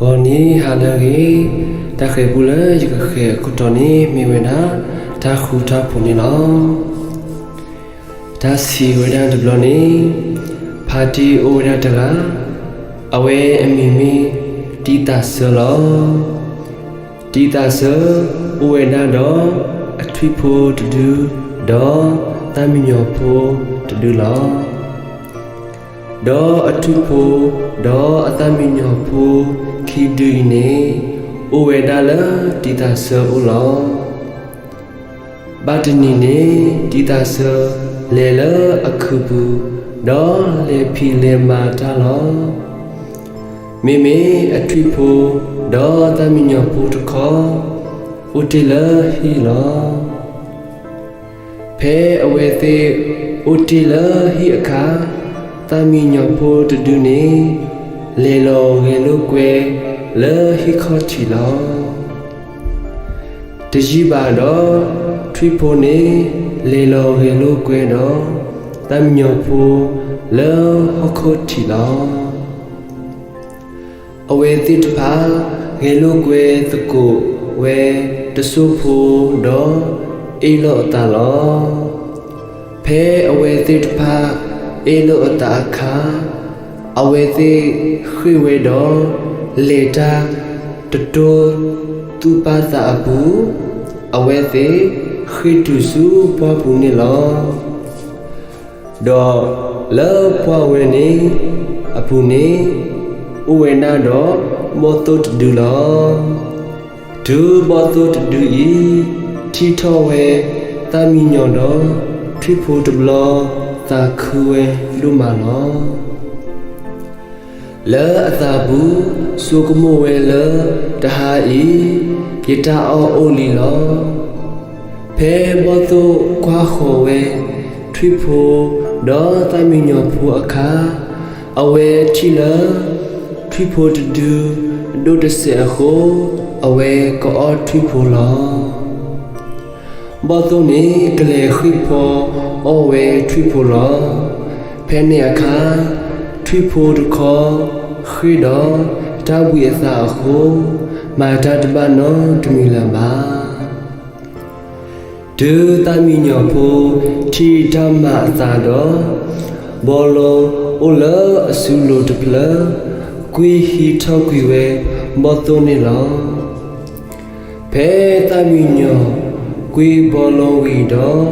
ဂီၤနံၤဟါလၢအဂ့ၤ, တၢ်ဃဲၤပူလၢယကဃဲၤအခိၣ်တီန့ၣ် မ့ၢ်ဝဲဒၣ် တၢ်ဃူတၢ်ဖိးန့ၣ်လီၤ. တၢ်စံးဝဲဒၣ်တဘျီန့ၣ်, ဖါတံၢ်အိၣ်ဝဲဒၣ်တဂၤ, အဝဲအမံၤမ့ၢ်တံၢ်သးစၢလီၤ. တံၢ်သးစၢအိၣ်ဝဲဒၣ်ဒီး အထွံၣ်ဖိတဒု, ဒီးသၣ်မံညီၤဖိတဒုလီၤ. ဒီးအထွံၣ်ဖိ, ဒီးအသၣ်မံညီၤဖိခံဒုအံၤန့ၣ်, အိၣ်ဝဲဒၣ်လၢတံၢ်သးစၢအိၣ်လီၤ. ဘၣ်တနံၤန့ၣ် တံၢ်သးစၢ လဲၤလၢအခုးပူၤ, ဒီးလဲၤဖံးလဲၤမၤတၢ်လီၤ. မ့မ့ၢ်အထွံၣ်ဖိ, ဒီးသၣ်မံညီၤဖိတခီ, အိၣ်တ့ၢ်လၢဟံၣ်လီၤ. ဖဲအဝဲသ့ၣ်အိၣ်တ့ၢ်လၢဟံၣ်အခါ, သၣ်မံညီၤဖိတဒုန့ၣ် လဲၤလီၤဂဲၤလိာ်ကွဲလၢဟံၣ်ခီၣ်ထံးလီၤ. တယံာ်ဘၣ်ဒီး, ထွံၣ်ဖိန့ၣ် လဲၤလီၤဂဲၤလိာ်ကွဲဒီး သၣ်မံညီၤဖိလၢဟီၣ်ခိၣ်ထံးလီၤ. အဝဲသ့ၣ်တဖၣ် ဂဲၤလိာ်ကွဲသကိးဝဲတစိၢ်ဖိ, ဒီးအ့ၣ်လိာ်အသးလီၤ. ဖဲအဝဲသ့ၣ်တဖၣ်အ့ၣ်လိာ်အသးအခါ, အဝဲသ့ၣ်ဃ့ၢ်ဝဲဒီး လဲၤတၢ်တတိသူၣ်ပၢ်သးအပူၤ, အဝဲသ့ၣ်ဃ့ၢ်တုၤဆူပှၢ်ပူၤန့ၣ်လီၤ. ဒီးလၢပှၢ်ဝဲန့ၣ်အပူၤန့ၣ်, အိၣ်ဝဲဒၣ်ဒီးဘီၣ်သိၣ်တဒုလီၤ. တုၤဘီၣ်သိၣ်တဒုအံၤ ထံၣ်ထီၣ်ဝဲသၣ်မံညီၤဒီးထွံၣ်ဖိတဘျီ, သးခုဝဲဒိၣ်မးလီၤ. လၢအသးပူၤ ဆိကမိၣ်ဝဲလၢ တဟါအံၤ ယတၢ်အီၣ်အိၣ်လံလီၤ. ဖဲဘီၣ်သိၣ်ကွၢ်ဃီၤဝဲထွံၣ်ဖိ ဒီးသၣ်မံညီၤဖိအခါ, အဝဲထံၣ်လၢထွံၣ်ဖိတဒုဒိၣ်တစဲးအဃိ, အဝဲကအီၣ်ထွံၣ်ဖိလီၤ. ဘီၣ်သိၣ်န့ၣ်ကလဲၤဃ့ၢ်ဖီအီၣ်ဝဲထွံၣ်ဖိလီၤ. ဖဲန့ၣ်အခါ, ထွံၣ်ဖိတခီ ဃ့ၢ်ဒီးတၢ်ဘှံးအသးအဃိ, မၤတၢ်တဘၣ်နီတမံၤလၢၤဘၣ်. တုၤသၣ်မံညီၤဖိထံၣ်တၢ်မၤအသးဒီး, ဘီလိအိၣ်လၢအစုလိၤတဖျၢၣ် ကွံဟံးထီၣ်ကွံာ်ဝဲဘီၣ်သိၣ်န့ၣ်လီၤ. ဖဲသၣ်မံညီၤကွံဘီလိဝံၤဒီး,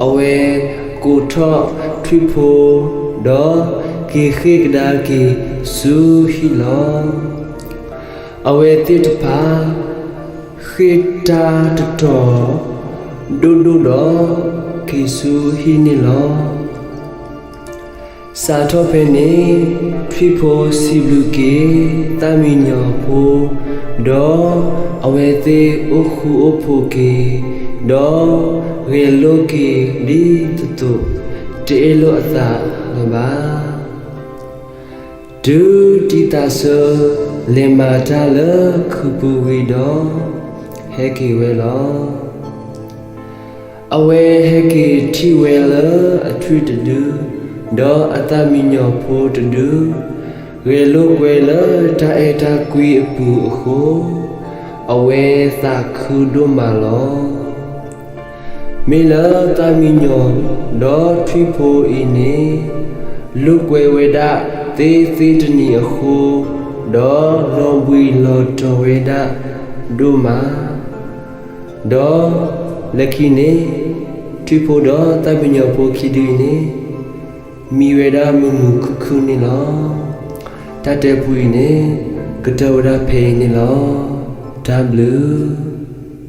အဝဲကိးထီၣ်ထွံၣ်ဖိ, ဒီးက့ၤဃ့ၢ်ကဒါက့ၤဆူဟံၣ်လီၤ. အဝဲသ့ၣ်တဖၣ်ဃ့ၢ်တၢ်တတီၤဒိၣ်ဒိၣ်ဒီး က့ၤဆူဟံၣ်န့ၣ်လီၤ. စးထီၣ်ဖဲန့ၣ်, ထွံၣ်ဖိစံးဘျုးက့ၤသၣ်မံညီၤဖိ, ဒီးအဝဲသ့ၣ်အိၣ်ဃူအိၣ်ဖိးက့ၤ, ဒီးဂဲၤလိာ်က့ၤဒ်သိးသိး, တအ့ၣ်လိာ်အသးလၢၤဘၣ်. တုၤတံၢ်သးစၢလဲၤမၤတၢ်လၢခုးပူၤဝံၤဒီး, ဟဲက့ၤဝဲလီၤ. အဝဲဟဲက့ၤထံၣ်ဝဲလၢအထွံၣ်တဒု, ဒီးအသၣ်မံညီၤဖိတဒု, ဂဲၤလိာ်ကွဲလၢတၢ်အဲၣ်တၢ်ကွံအပူၤအဃိ, အဝဲသးခုဒိၣ်မးလီၤ. မ့ၢ်လၢသၣ်မံညီၤဒီးထွံၣ်ဖိအံၤန့ၣ်, လိာ်ကွဲဝဲဒၣ်သ့သ့တနံၤအဃိ, ဒီးလီၤဘှံးလီၤတီၤဝဲဒၣ်ဒိၣ်မး, ဒီးလၢခံန့ၣ်, ထွံၣ်ဖိဒီးသၣ်မံညီၤဖိခံဒုအံၤန့ၣ်, မံဝဲဒၣ်မုာ်မုာ်ခုၣ်ခုၣ်န့ၣ်လီၤ. တၢ်တဲပူအံၤန့ၣ်, ကတၢၢ်ဝဲဒၣ်ဖဲအံၤန့ၣ်လီၤ. တၢ်ဘျုး